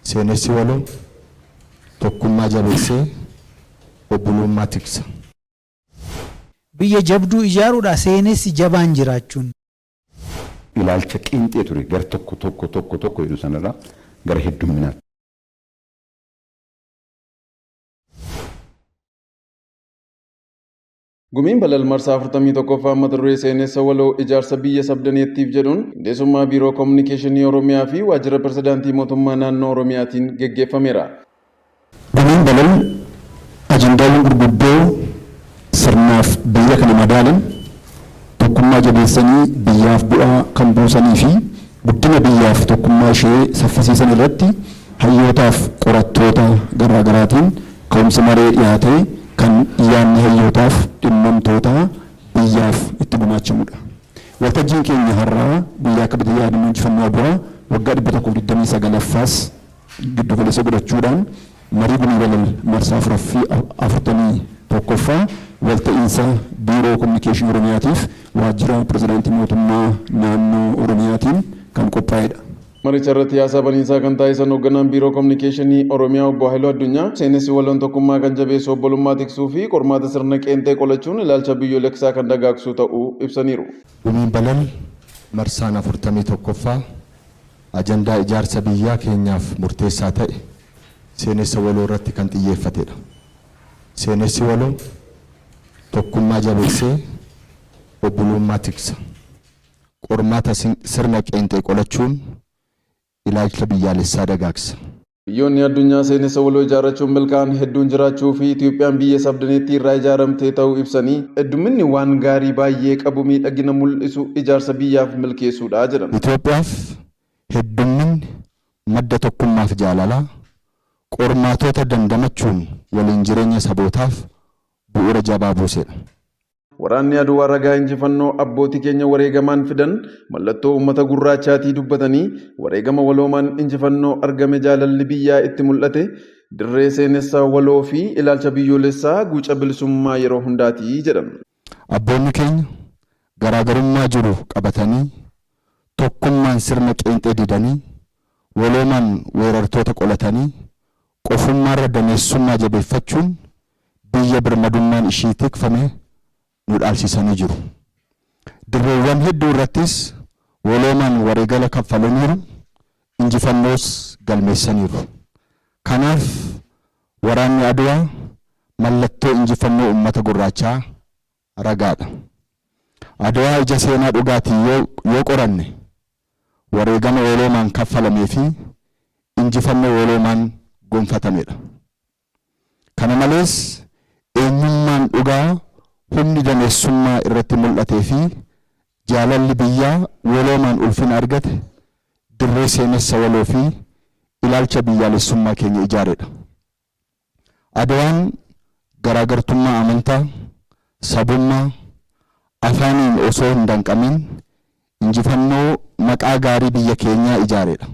Seenessi waloo tokkummaa jabeessee obbolummaa tiksa. Biyya jabduu ijaaruudhaa seenessi jabaan jiraachuun. Ilaalcha qeenxee ture gara tokko tokko tokko tokko jedhu sanarraa gara heddumminaatti. Gumiin Balal marsaa 41ffaa mata duree seenessa waloo ijaarsa biyya sabdaneettiif jedhuun qindeessummaa Biiroo Kominikeeshinii Oromiyaa fi Waajjira Pirezidaantii Mootummaa Naannoo Oromiyaatiin geggeeffameera. Gumiin Balal ajandaawwan gurguddoo sirnaaf biyya kana madaalan, tokkummaa jabeessanii biyyaaf bu'aa kan buusanii fi guddina biyyaaf tokkummaa ishee saffisiisan irratti hayyootaaf qorattoota garaa garaatiin ka'umsa maree dhiyaatee kan yaadni hayyootaaf dhimmamtootaa biyyaaf itti gumaachamudha. Waltajjiin keenya har'aa guyyaa kabaja yaadannoo injifannoo Adwaa waggaa 129ffaas giddu galeessa godhachuudhaan marii Gumii Balal marsaa 41ffaa walta'iinsa Biiroo Kominikeeshinii Oromiyaatiif Waajjira Pirezidaantii Mootummaa Naannoo Oromiyaatiin kan qophaa'edha. Maricha irratti haasaa baniinsaa kan taasisan hoogganaan Biiroo Kominikeeshinii Oromiyaa Obbo Haayiluu Addunyaa, seenessi waloon tokkummaa kan jabeessu, obbolummaa tiksuu fi qormaata sirna qeenxee qolachuun ilaalcha biyyoolessaa kan dagaagsu ta'uu ibsaniiru. Gumiin Balal marsaan 41ffaa ajandaa ijaarsa biyyaa keenyaaf murteessaa ta'e seenessa waloo irratti kan xiyyeeffatedha. Seenessi waloo tokkummaa jabeessee obbolummaa tiksa. Qormaata sirna qeenxee qolachuun ilaalcha biyyaalessaa dagaagsa. Biyyoonni addunyaa seenessa waloo ijaarrachuun milkaa'an hedduun jiraachuu fi Itoophiyaan biyya sabdaneettii irraa ijaaramte ta'uu ibsanii, heddumminni waan gaarii baay'ee qabu miidhagina mul'isu ijaarsa biyyaaf milkeessuudha jedhan. Itoophiyaaf heddumminni madda tokkummaaf jaalalaa, qormaatota dandamachuun waliin jireenya sabootaaf bu'uura jabaa buusedha. Waraanni Adwaa ragaa injifannoo abbootii keenya wareegamaan fidan mallattoo uummata gurraachaatii dubbatanii, wareegama waloomaan injifannoo argame jaalalli biyyaa itti mul'ate dirree seenessa waloo fi ilaalcha biyyoolessaa guca bilisummaa yeroo hundaati jedhan. Abboonni keenya garaagarummaa jiru qabatanii tokkummaan sirna qeenxee didanii waloomaan weerartoota qolatanii qofummaarra daneessummaa jabeeffachuun biyya birmadummaan ishii tikfame nu dhaalsisanii jiru. Dirreewwan hedduu irrattis waloomaan wareegala kaffalaniiru, injifannoos galmeessaniiru. Kanaaf waraanni Adwaa mallattoo injifannoo uummata gurraachaa ragaadha. Adwaa ija seenaa dhugaatiin yoo qoranne wareegama waloomaan kaffalamee fi injifannoo waloomaan gonfatamedha. Kana malees eenyummaan dhugaa humni daneessummaa irratti mul'atee fi jaalalli biyyaa waloomaan ulfina argate dirree seenessa waloo fi ilaalcha biyyaalessummaa keenya ijaaredha. Adwaan garaagartummaa amantaa, sabummaa, afaaniin osoo hin danqamiin injifannoo maqaa gaarii biyya keenyaa ijaaredha.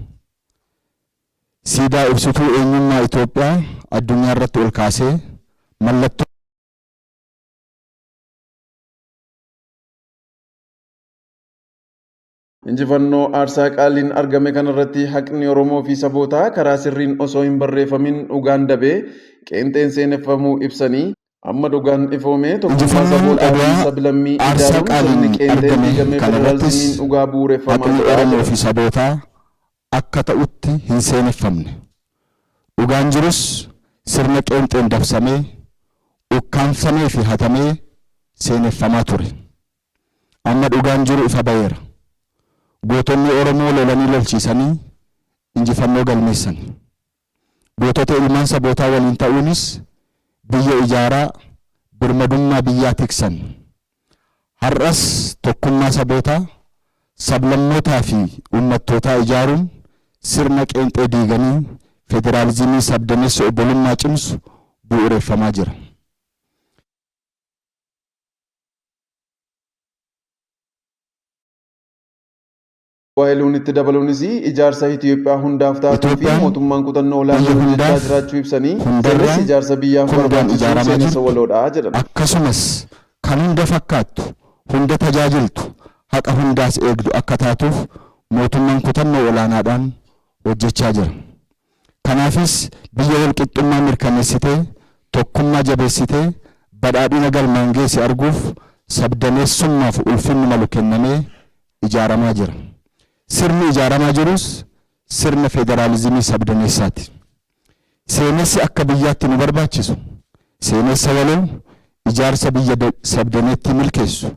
Siidaa ibsituu eenyummaa Itoophiyaa addunyaa irratti ol kaasee mallattoo. Injifannoo aarsaa qaaliin argame kanarratti haqni Oromoo fi sabootaa karaa sirriin osoo hin barreeffamin dhugaan dabee qeenxeen seeneffamuu ibsanii, amma dhugaan ifoomee tokkummaa Injifannoon sabootaa fi Adwaa sablammii aarsaa ijaaruun sirni qaaliin qeenxeen argame diigamee kanarrattis federaalizimiin dhugaa bu'uureffamaa haqni jira Oromoo jedhan. fi sabootaa akka ta'utti hin seeneffamne. Dhugaan jirus sirna qeenxeen dabsamee, ukkaamsamee fi hatamee seeneffamaa ture. Amma dhugaan jiru ifa baheera. Gootonni Oromoo lolanii lolchiisanii injifannoo galmeessan. Gootota ilmaan sabootaa waliin ta'uunis biyya ijaaraa birmadummaa biyyaa tiksan. Har'as tokkummaa sabootaa, sablammootaa fi uummattootaa ijaaruun sirna qeenxee diiganii federaalizimii sabdaneessa obbolummaa cimsu bu'uureffamaa jira. Haayiluun itti dabaluunis ijaarsa Itoophiyaa hundaaf taatuu fi Itoophiyaan mootummaan kutannoo biyya olaanaan hojjechaa hundaaf, jiraachuu ibsanii, hundarraa, seenessi ijaarsa biyyaaf hundaan barbaachisu ijaaramaa seenessa jirtu, waloodha jedhan. akkasumas kan hunda fakkaattu, hunda tajaajiltu, haqa hundaas eegdu akka taatuuf mootummaan kutannoo olaanaadhaan hojjechaa jira. Kanaafis biyya walqixxummaa mirkaneessitee, tokkummaa jabeessitee, badhaadhina galmaan geesse arguuf sabdaneessummaaf ulfinni malu kennamee ijaaramaa jira. Sirni ijaaramaa jirus sirna federaalizimii sabdaneessaati. Seenessi akka biyyaatti nu barbaachisu seenessa waloo ijaarsa biyya sabdaneettii milkeessu,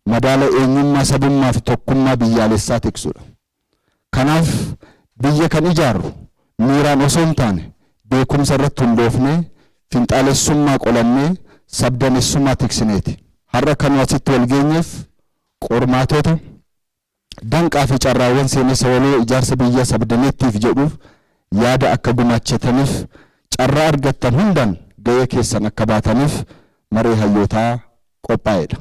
madaala eenyummaa sabummaa fi tokkummaa biyyaalessaa tiksudha. Kanaaf biyya kan ijaarru miiraan osoo hin taane beekumsa irratti hundoofnee, finxaalessummaa qolannee, sabdaneessummaa tiksineeti. Har'a kan asitti wal geenyeef qormaatota, danqaa fi carraawwan seenessa waloo ijaarsa biyya sabdaneettiif jedhuuf yaada akka gumaachataniif, carraa argattan hundaan ga'ee keessan akka baataniif maree hayyootaa qophaa'edha.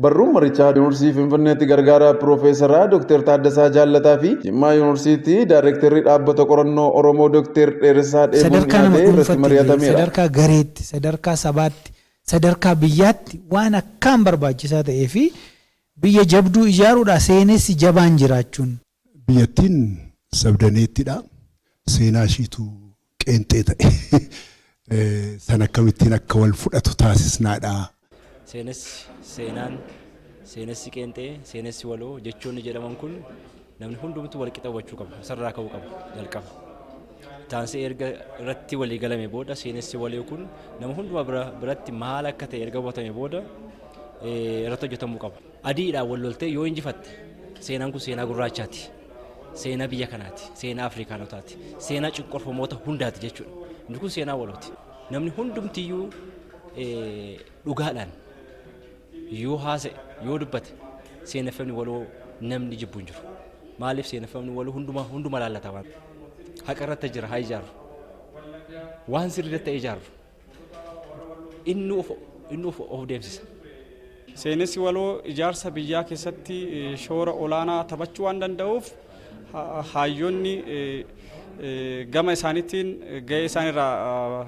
Barruun marichaa Yuunivarsiitii Finfinneetti gargaaraa Piroofeesaraa Dookter Taaddasaa Jaallataa fi Jimmaa Yuunivarsiitii Daayirektarri Dhaabbata Qorannoo Oromoo Dookter Dheeressaa Dheebuun Sadarkaa nama dhiyaatee irratti dhuunfaatti, mari'atameera. sadarkaa gareetti, sadarkaa sabaatti, sadarkaa biyyaatti waan akkaan barbaachisaa ta'ee fi biyya jabduu ijaaruudha seenessi jabaan jiraachuun. Biyyattiin sabdaneettidha. Seenaa ishiitu qeenxee ta'e. San akkamittiin akka wal fudhatu taasisnaadha. Seenessi, seenaan, seenessi qeenxee, seenessi waloo jechoonni jedhaman kun namni hundumtuu wal qixa hubachuu qaba. Isarraa ka'uu qaba jalqaba. Taansee erga irratti walii galame booda, seenessi waloo kun nama hundumaa biratti maal akka ta'e erga hubatame booda irratti hojjetamuu qaba. Adiidhaan wal loltee yoo injifatte, seenaan kun seenaa gurraachaati. Seenaa biyya kanaati. Seenaa Afrikaanotaati. Seenaa cunqurfamoota hundaati jechuudha. Inni kun seenaa walooti. Namni hundumtiyyuu dhugaadhaan yoo haasa'e, yoo dubbate, seeneffamni waloo namni jibbu hin jiru. Maaliif? Seeneffamni waloo hunduma laallata waan. Haqa irratti jira haa ijaarru. Waan sirrii irratti ijaarru. Inni of deemsisa. Seenessi waloo ijaarsa biyyaa keessatti shoora olaanaa taphachuu waan danda'uuf, hayyoonni gama isaaniitiin gahee isaanirraa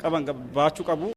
qaban baachuu qabu.